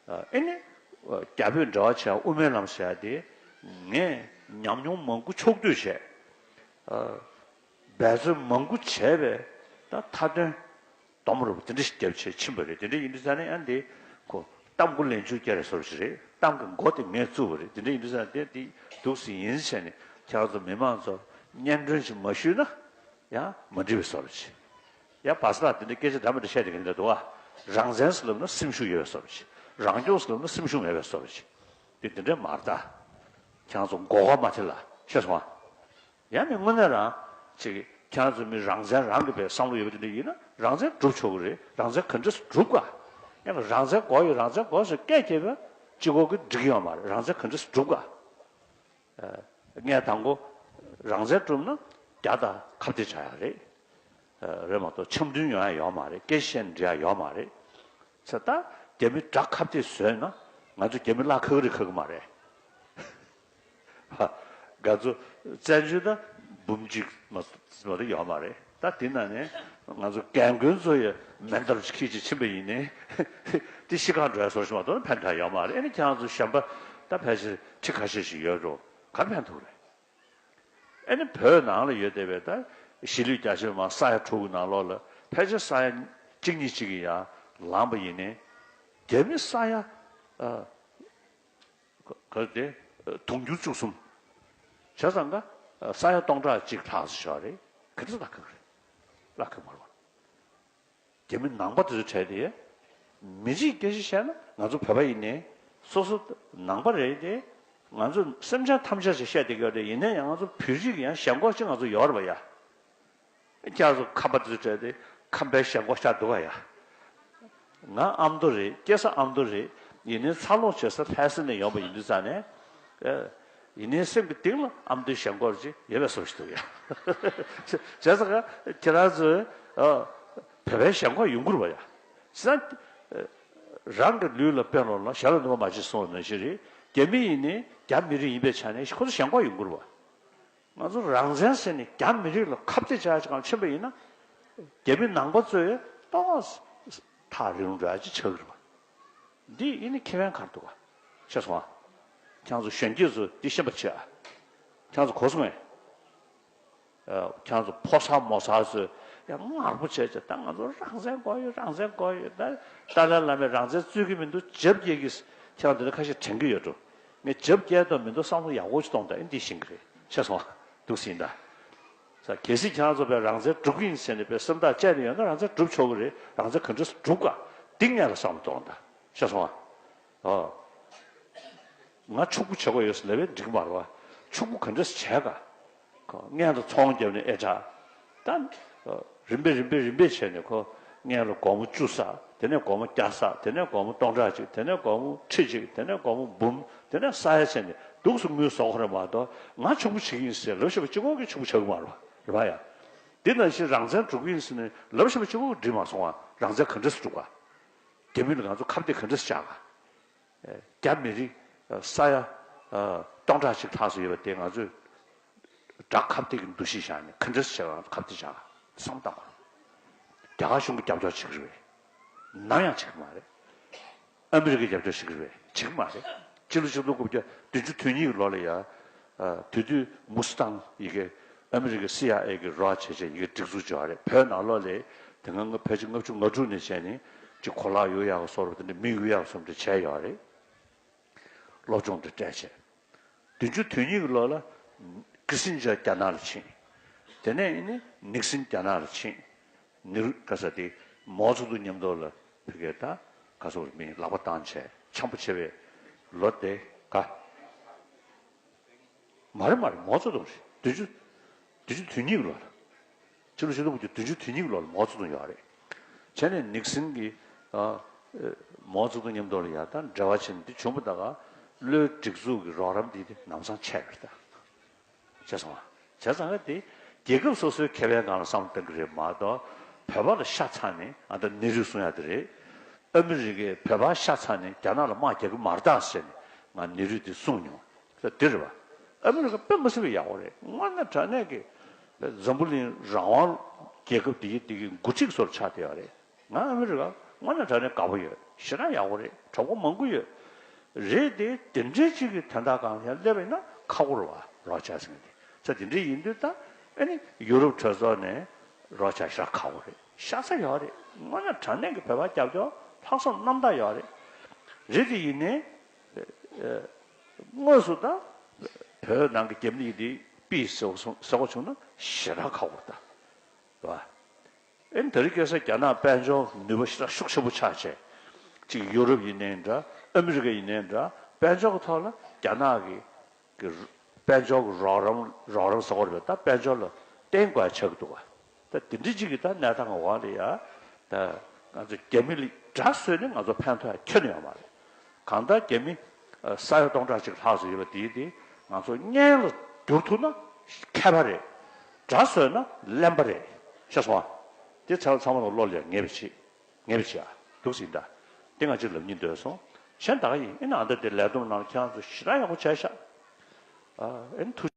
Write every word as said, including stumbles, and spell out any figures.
ཨ་ཨེ་ནི་རྒྱ་བོད་འབྲེལ་བ་བྱས་དབུ་མའི་ལམ་ཟེར་ཡ་དེ་ངས་ཉམས་མྱོང་མང་པོ་ཕྱོགས་བསྡུས་བྱས། ཨ་འབད་བརྩོན་མང་པོ་བྱས་པས་ད་མཐའ་དོན་སྡོམ་རུབ་དེ་འདྲ་ཞིག་བརྒྱབ་བྱས་ཕྱིན་པ་རེད། དེ་འདྲ་ཡིན་དུས་ཙང་ནས་ཨ་འདི་ཁོ་གཏམ་མགོ་ལན་ཆུང་སྐྱེ་རེ་བཟོ་འདྲ་ཞིག་རེད། གཏམ་གྱི་མགོ་དེ་ངས་བཙུགས་པ་རེད། དེ་འདྲ་ཡིན་དུས་ཙང་དེ་འདི་འདུག་སེ་ཡིན་བྱས་ནས་ཁྱེད་རང་ཚོ་མི་མང་ཚོ་སྙན་སྒྲོན་ཞིག་མ་ཞུས་ན་ཡང་མ་འགྲིག་པའི་བཟོ་འདྲ་ཞིག་ཡ་བར་སྐབས་དེ་འདྲ་སྐད་ཆ་འདྲ་མི་འདྲ་བཤད་བསྡད་མཁན་འདྲ་འདུག་ཨ། རང་བཙན་ཟེར་ལབ་ན་སེམས་ཤུགས་ཡོད་པའི་བཟོ་འདྲ་ཞིག་རང་སྐྱོང་ཟེར་ལབ་ན་སེམས་ཤུགས་མེད་པའི་བཟོ་འདྲ་ཞིག་དེ་དེ་འདྲ་མ་རེད་ད། ཁྱེད་རང་ཚོ་མགོ་སྐོར་མ་ཐེབས་ལ་ཤེས་སོང་ཨ། ཡང་ནི་དངོས་གནས་རང་ཅིག་ཁྱེད་རང་ཚོ་མི་རང་བཙན་རང་གི་བའི་བསམ་བློ་ཡོད་པ་དེ་འདྲ་ཡིན་ན་རང་བཙན་སྒྲུབ་ཆོག་གི་རེད། རང་བཙན་ག་འདྲས་སྒྲུབ་ག་ཡང་རང་བཙན་དགོས་ཡོད་རང་བཙན་དགོས་ཟེར་སྐད་རྒྱབ་པ་གཅིག་པོ་གིས་འགྲིག་གི་ཡོད་མ་རེད། རང་བཙན་ག་འདྲས་སྒྲུབ་ག་ངས་དང་པོ་རང་བཙན་སྒྲུབ་ན་རྒྱ་དང་ཁ་གཏད་བྱ་ཡག་རེད། རེད་མ་གཏོགས་འཆམ་མཐུན་ཡོང་ཡག་ཡོད་མ་རེད། སྐད་ཆ་བཤད་ནས་འགྲིག་ཡག་ཡོད་མ་རེད། ཚེ་ད་རྒྱ་མི་དགྲ་ཁ་གཏད་བཟོས་ན་ང་ཚོ་རྒྱ་མི་གླགས་ཁ་གི་རེད་ཁ་གི་མ་རེད། ང་ཚོ་བཙན་བྱོལ་ད་འབུམ་གཅིག་མ་མ་གཏོགས་ཡོད་མ་རེད། ད་དེ་ནང་ནས་ང་ཚོ་རྒན་རྒོན་ཚོ་ཡི་མེ་མདའ་ཅིག་ཁྱེར་ཅིག་ཕྱིན་པ་ཡིན་ནའི་དེ་ཤི་ཁར་འགྲོ་ཡ་བཟོ་ཞིག་མ་གཏོགས་ཕན་ཐོགས་ཡོད་མ་རེད། ཨ་ནི་ཁྱེད་རང་ཚོ་གཞན་པ་ད་ཕལ་ཆེར་ཁྲི་ཁ་ཤས་ཤིག་ཡོད་འགྲོ། ག་རེ་ཕན་ཐོགས་རེད། ཨ་ནི་བོད་ནང་ལ་ཡོད་བསྡད་པའི་ད་གཞིས་ལུས་རྒྱ་ཆེ་མ་ས་ཡ་དྲུག་གི་ནང་ལོགས་ལ་ཕལ་ཆེར་ས་ཡ་གཅིག་གཉིས་གཅིག་གི་ཡང་ལངས་པ་ཡིན་ནའི་རྒྱ་མི་ས་ཡ་ཨ། ག་དེ་དུང་ཕྱུར་བཅུ་གསུམ། བྱས་ཙང་ཀ་ས་ཡ་སྟོང་ཕྲག་གཅིག་ལྷག་ཙམ་ཞིག་རེད། ག་འདྲ་ལྷག་གི་རེད། ལྷག་གི་མ་རེད་པ། རྒྱ་མི་ནང་པ་དེ་ཚོའི་གྲས་དེ་མི་གཅིག་སྐད་ཆ་བཤད་ན་ང་ཚོ་བོད་པ་ཡིན་ནའི་སོ་སོ་ནང་པ་རེད་དེ། ང་ཚོ་སེམས་ཅན་ཐམས་ཅད་ཅིག་བཤད་བསྡད་ཀྱི་ཡོད་རེད། ཡིན་ནའི་ཡང་ང་ཚོ་བོད་རིགས་ཀྱི་ཡང་ཞེན་ཁོག་ཅིག་ང་ཚོ་ཡོད་རེད་པ་ཡ། ཁྱེད་ཚོ་ཁམས་པ་ཚོའི་གྲས་དེ་ཁམས་པའི་ཞེན་ཁོག་ཤར་འདུག་ག་ཡ། ང་ཨ་མདོ་རེད། སྐྱེས་ས་ཨ་མདོ་རེད། ཡིན་ནའི་འཚར་ལོངས་བྱེད་ས་ལྷ་ས་ནས་ཡོང་པ་ཡིན་དུས་ཙང་ནས། ཨེ། ཡིན་ནའི་སེམས་ཀྱི་གཏིང་ལ་ཨ་མདོའི་ཞེན་ཁོག་ཅིག་ཡོད་པའི་བཟོ་ཞིག་འདུག་ཡ། བྱས་ཙང་ཀ་ཁྱེད་རང་ཚོས་ཨ་བོད་པའི་ཞེན་ཁོག་ཡོང་གི་རེད་པ་ཡ། བྱས་ཙང་། རང་གི་ལུས་ལ་དཔེ་ལོངས་ལ་གཞན་ལ་ནུས་པ་མ་བྱེད་གསུངས་པ་ནང་བཞིན་རེད། རྒྱ་མི་ཡིན་ནའི་རྒྱ་མི་རིགས་ཡིན་པའི་ཆ་ནས་ཁོ་ཚོ་ཞེན་ཁོག་ཡོང་གི་རེད་པ། ང་ཚོ་རང་བཙན་ཟེར་ནས་རྒྱ་མི་རིགས་ལ་ཁ་གཏད་བྱ་ཡག་ཅིག་གང་ཕྱིན་པ་ཡིན་ན། རྒྱ་མི་ནང་པ་ཚོས་ཏོག་ཙམ་ཐག་རིང་འགྲོ་ཡག་ཅིག་ཆགས་ཀྱི་རེད་པ། འདི་ཡིན་ནི་ཁེ་ཕན་ག་རེ་འདུག་ག་ཤེས་སོང་ཨ། ཁྱེད་ཚོ་གཞོན་སྐྱེས་ཚོ་འདི་ཤེས་པ་བྱེད་ཨ། ཁྱེད་ཚོ་གོ་སོང་ངས། ཨ། ཁྱེད་ཚོ་ཕོ་གསར་མོ་གསར་ཚོས་ཡང་ངར་པོ་བྱས་བྱས་ད་ང་ཚོ་རང་བཙན་དགོས་ཡོད། རང་བཙན་དགོས་ཡོད། ད་ཏཱ་ལའི་བླ་མས་རང་བཙན་རྩོད་ཀྱི་མི་འདུག་རྒྱབ་སྐྱེལ་གྱི། ཁྱེད་རང་འདི་འདྲ་ཁ་ཤས་དྲན་གྱི་ཡོད་འགྲོ། ངས་རྒྱབ་སྐྱེལ་དང་མི་འདུག་བསམ་བློ་ཡག་པོ་ཞིག་གཏོང་དང་ཨེ་འདི་ཤེས་ཀྱི་རེད། ཤེས་སོང་ཨ། འདུག་སེ་ཡིན་ད། ས་གལ་སྲིད་ཁྱེད་རང་ཚོ་བས་རང་བཙན་སྒྲུབ་ཀྱི་ཡིན་ཟེར་ནས་བས་སེམས་ཐག་བཅད་ནས་ཡོད་ན་རང་བཙན་སྒྲུབ་ཆོག་གི་རེད། རང་བཙན་ག་འདྲས་སེ་སྒྲུབ་ག་འདི་སྔོན་ལ་བསམ་བློ་གཏོང་དང་། ཤེས་སོང་ཨ། ཨོ། ང་ཕྱུག་པོ་བྱེད་དགོས་ཡོད་ཟེར་ལབ་པས་འགྲིག་གི་མ་རེད་པ། ཕྱུག་པོ་ག་འདྲས་སེ་བྱས་ག་ཁོ་སྔོན་དུ་ཚོང་བརྒྱབ་ནས་ཨེ་དྲག་ད། རིམ་པས་རིམ་པས་རིམ་པས་བྱས་ནས་ཁོ་སྔོན་ལ་སྒོར་མོ་བཅུ་བསགས། དེ་ནས་སྒོར་མོ་བརྒྱ་བསགས། དེ་ནས་སྒོར་མོ་སྟོང་ཕྲག་གཅིག་དེ་ནས་སྒོར་མོ་ཁྲི་གཅིག་དེ་ནས་སྒོར་མོ་འབུམ། དེ་ནས་ས་ཡ་བྱས་ནས་འདུག་སེ་དངུལ་བཟོ་གི་རེད་མ་གཏོགས་ང་ཕྱུག་པོ་བྱེད་ཀྱི་ཡིན་ཟེར་ལབ་བཞག་པ་གཅིག་པོ་གིས་ཕྱུག་པོ་བྱེད་ཀྱི་མ་རེད་པ། རེད་པ་ཡ། འདི་ནང་བཞིན་རང་བཙན་སྒྲུབ་ཀྱི་ཡིན་ཟེར་ནས་ལབ་བཞག་པ་གཅིག་པོ་གིས་འགྲིག་མ་སོང་བ། རང་བཙན་ག་འདྲས་སེ་སྒྲུབ་ག་རྒྱ་མི་ལ་ང་ཚོ་ཁ་གཏད་ག་འདྲས་སེ་བཅག་ག་རྒྱ་མི་རིགས་ས་ཡ་སྟོང་ཕྲག་གཅིག་ལྷག་ཙམ་ཡོད་པ་དེ་ང་ཚོས་དགྲ་ཁ་གཏད་ཀྱི་འདུ་ཤེས་བཞག་ནས་ག་འདྲས་བྱས་པ་ཁ་གཏད་བྱ་བསམ་བཏང་དགོས། རྒྱ་གར་གཞུང་གིས་རྒྱབ་སྐྱོར་བྱེད་ཀྱི་རེད་པས། ནམ་ཡང་བྱེད་ཀྱི་མ་རེད། ཨ་མི་རི་ཀས་རྒྱབ་སྐྱོར་བྱེད་ཀྱི་རེད་པས། བྱེད་ཀྱི་མ་རེད། སྤྱི་ལོ་ཆིག་སྟོང་དགུ་བརྒྱ་བདུན་ཅུ་དོན་གཉིས་ཀྱི་ལོ་ལ་ཡ། དེ་དུས་མུ་སི་ཏང་ཡི་གེ་ཨ་མི་རི་ཀའི་སི་ཨའི་ཨེ་གི་རོགས་བྱས་བྱས་ཡི་གེ་སྒྲིག་འཛུགས་བྱས་པ་རེད། བོད་ནང་ལོགས་ལ་དེ་སྔ་ང་ཕལ་ཆེར་ལྔ་བཅུ་ང་དྲུག་ནས་བྱས་ནས་ཅིག་གོ་ལག་གཡུག་ཡག་གི་བཟོ་འདྲ་དེ་འདྲ་མི་གཡུག་ཡག་གི་བཟོ་འདྲ་བྱས་ཡོད་རེད། སློབ་སྦྱོང་དེ་སྤྲད་བྱས། བདུན་ཅུ་དོན་གཉིས་ཀྱི་ལོ་ལ་ཀི་སིན་ཇར་རྒྱ་ནག་ལ་ཕྱིན། དེ་ནས་ཨེ་ནི་ནིག་སིན་རྒྱ་ནག་ལ་ཕྱིན། ནེ་རུ་ག་ས་དེ་མའོ་ཙེ་ཏུང་མཉམ་དུ་ལ་ཕ་གིར་ད་ག་ཚོད་མིན་ལག་པ་བཏང་བྱས་འཆམ་པོ་བྱས་པའི་ལོ་དེ་ག་མ་རེད་མ་རེད། མའོ་ཙེ་ཏུང་རེད། བདུན་ཅུ་བདུན་ཅུ་དོན་གཉིས་ཀྱི་ལོ་ལ། ཕྱི་ལོ་ཆིག་སྟོང་དགུ་བརྒྱ་བདུན་ཅུ་དོན་གཉིས་ཀྱི་ལོ་ལ་མའོ་ཙེ་ཏུང་ཡོད་རེད། བྱས་ནས་ནིག་སིན་གྱིས་ཨ་མའོ་ཙེ་ཏུང་མཉམ་དུ་ལ་ཡ་ད་འབྲེལ་བ་བྱས་ནས་འདི་བྱུང་བ་ད་ག་བློའི་སྒྲིག་འཛུགས་ཀྱི་རོགས་རམ་འདི་དེ་ལམ་སང་ཆད་པ་རེད་ད། བྱས་སོང་བ། བྱས་ཙང་ང་དེ་རྒྱལ་ཁབ་སོ་སོའི་ཁེ་ཕན་སྒང་ལ་བསམ་བློ་གཏོང་གི་རེད་མ་གཏོགས་བོད་པ་ལ་ཤ་ཚ་ནས་ཨ་ད་ནེ་རུས་གསུང་ཡ་དེ་རེད། ཨ་མི་རི་ཀས་བོད་པ་ཤ་ཚ་ནས་རྒྱ་ནག་ལ་དམག་རྒྱག་གི་མ་རེད་ད་ཟེར་ནས་ང་ནེ་རུས་དེ་གསུངས་མྱོང་། ད་དེ་རེད་བ། ཨ་མི་རི་ཀ་དཔེ་མི་སྲིད་པའི་ཡག་པོ་རེད། དངོས་གནས་དྲང་གནས་ཀྱི་འཛམ་བུ་གླིང་རང་དབང་རྒྱལ་ཁབ་དེ་གི་དེ་གི་འགོ་ཁྲིད་ཚོར་ཆགས་བསྡད་ཡོད་རེད། ང་ཨ་མི་རི་ཀ་དངོས་གནས་དྲང་གནས་དགའ་པོ་ཡོད། ཞེ་དྲག་ཡག་པོ་རེད། གྲོགས་པོ་མང་པོ་ཡོད་རེད་དེ། དེ་འདྲའི་གཅིག་གི་དོན་དག་སྒང་ལ་ཡང་སླེབས་ཡིན་ན་ཁག་པོ་རེད་བ། རོགས་བྱས་ཟེར་མཁན་དེ་ཚོ་དེ་འདྲ་ཡིན་དུས། ད་ཨ་ནི་ཡུ་རོབ་གྲོས་ཚོགས་ནས་རོགས་བྱས་ཞེ་དྲག་ཁག་པོ་རེད། ཤ་ཚ་ཡོད་རེད། དངོས་གནས་དྲང་གནས་ཀྱི་བོད་པ་རྒྱབ་སྐྱོར་ལྷག་བསམ་རྣམ་དག་ཡོད་རེད། རེད་དེ་ཡིན་ནའི་དངོས་སུ་ད་བོད་ནང་གི་རྒྱ་མི་ཡིན་དེ་པི་ཟེར་བ་སོང་ཟེར་བ་བྱུང་ན་ཞེ་དྲག་ཁག་པོ་རེད་ད། རེད་བ། ཨེ་ད་རེས་ཁ་སང་རྒྱ་ནག་དཔལ་འབྱོར་ནུས་པ་ཞེ་དྲག་ཤུགས་ཆེན་པོ་ཆགས་བྱས། གཅིག་ཡུ་རོབ་ཡིན་ནའི་འདྲ། ཨ་མི་རི་ཀ་ཡིན་ནའི་འདྲ། དཔལ་འབྱོར་གྱི་ཐོག་ལ་རྒྱ་ནག་གི་གི་དཔལ་འབྱོར་གྱི་རོགས་རམ་རོགས་རམ་ཟེར་བ་རེད་པས། ད་དཔལ་འབྱོར་ལ་བརྟེན་དགོས་ཆགས་ཀྱི་འདུག་བ། ད་དེ་འདྲ་གཅིག་གི་ད་གནས་སྟངས་འོག་ལ་ཡ། ད་ང་ཚོ་རྒྱ་མི་ལ་དགྲ་བཟོས་ནས་ང་ཚོ་ཕན་ཐོགས་ཡ་ཁྱོན་ནས་ཡོད་མ་རེད། གང་ལྟར་རྒྱ་མི་ཨ་ས་ཡ་སྟོང་ཕྲག་གཅིག་ལྷག་ཙམ་ཡོད་པ་དེའི་དེ་ང་ཚོ་གཉེན་ལ་བསྒྱུར་ཐུབ་ན་མཁས་པ་རེད། དགྲ་བཟོས་ན་གླེན་པ་རེད། ཤེས་སོང་ཨ། དེ་ཚང་ཚང་མ་ལ་བློ་ལ་ངེས་པ་བྱེད། ངེས་པ་བྱེད་ཨ། འདུག་ཟིན་ད། དེ་ང་ཅིག་ལབ་སྙིང་འདོད་སོང་། གཞན་ད་ག་ཡིན། ཨེ་ན་ཨ་ད་དེ་ལས་བསྡོམས་ནང་ཁྱེད་རང་ཚོ་ཞེ་དྲག་ཡག་པོ་བྱས་ཤག་ཨ་ཨེ་ན་ཐུགས།